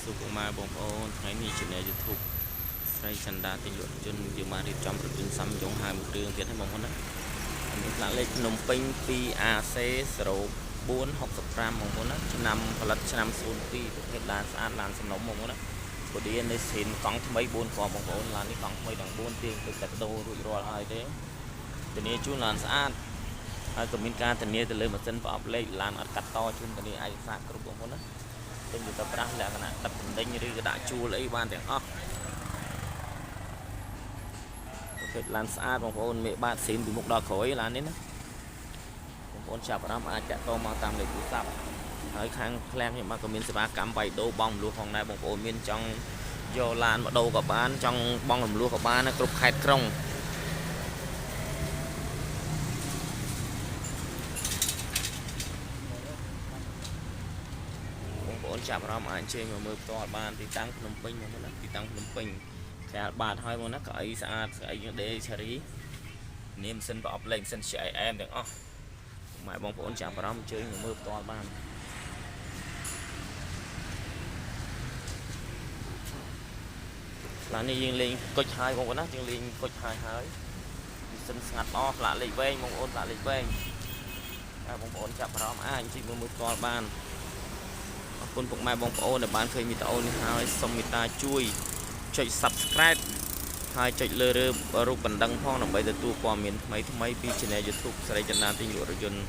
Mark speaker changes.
Speaker 1: សួរពុកម៉ែបងប្អូនថ្ងៃនេះ Channel YouTube ស្រីចន្ទាទិញលក់រថយន្តយើងបានរៀបចំរថយន្តសាំយ៉ុងហើយមួយគ្រឿងទៀតហើយបងប្អូនណាមានផ្លាកលេខភ្នំពេញ 2AC 0465បងប្អូនណាឆ្នាំផលិតឆ្នាំ02ប្រភេទឡានស្អាតឡានសំណុំបងប្អូនណាបឌីនៃស៊ីនកង់ថ្មី4គ្រាប់បងប្អូនឡាននេះកង់ថ្មីទាំង4ទៀងទឹកតែដូររួចរាល់ហើយទេធានាជូនឡានស្អាតហើយក៏មានការធានាទៅលើម៉ាស៊ីនប្រអប់លេខឡានអត់កាត់តជូនធានាឯកសារគ្រប់បងប្អូនណា ទិញទៅប្រើប្រាស់លក្ខណៈដឹកទំនិញឬក៏ដាក់ជួលអីបានទាំងអស់ប្រភេទឡានស្អាតបងប្អូនមេបាតស៊ីនពីមុខដល់ក្រោយឡាននេះណាបងប្អូនចាប់អារម្មណ៍អាចតាក់ទងមកតាមលេខទូរស័ព្ទហើយខាងឃ្លាំងខ្ញុំបាទក៏មានសេវាកម្មវាយដូរបង់រំលោះផងដែរបងប្អូនមានចង់យកឡានមកដូរក៏បានចង់បង់រំលោះក៏បានណាគ្រប់ខេត្តក្រុងបងប្អូនចាប់អារម្មណ៍អាចអញ្ជើញមកមើលផ្ទាល់បានទីតាំងភ្នំពេញបងប្អូនណាទីតាំងភ្នំពេញខែបាតហើយបងណាកៅអីស្អាតស្អីយើងដេឆារី នេះម៉ាស៊ីនប្រអប់លេខម៉ាស៊ីន CIM ទាំងអស់ម៉ែបងប្អូនចាប់អារម្មណ៍អញ្ជើញមកមើលផ្ទាល់បានឡាននេះយើងលេងគុជហើយបងប្អូនណាយើងលេងគុជហើយហើយម៉ាស៊ីនស្ងាត់ល្អផ្លាកលេខវែងបងប្អូនផ្លាកលេខវែងហើយបងប្អូនចាប់អារម្មណ៍អាចអញ្ជើញមកមើលផ្ទាល់បានអរគុណពុកម៉ែបងប្អូនដែលបានឃើញវីដេអូនេះហើយសូមមេត្តាជួយចុច Subscribe ហើយចុចលើរូបបណ្ដឹងផងដើម្បីទទួលព័ត៌មានថ្មីៗពី Channel YouTube ស្រីចន្ទាទិញលក់រថយន្ត។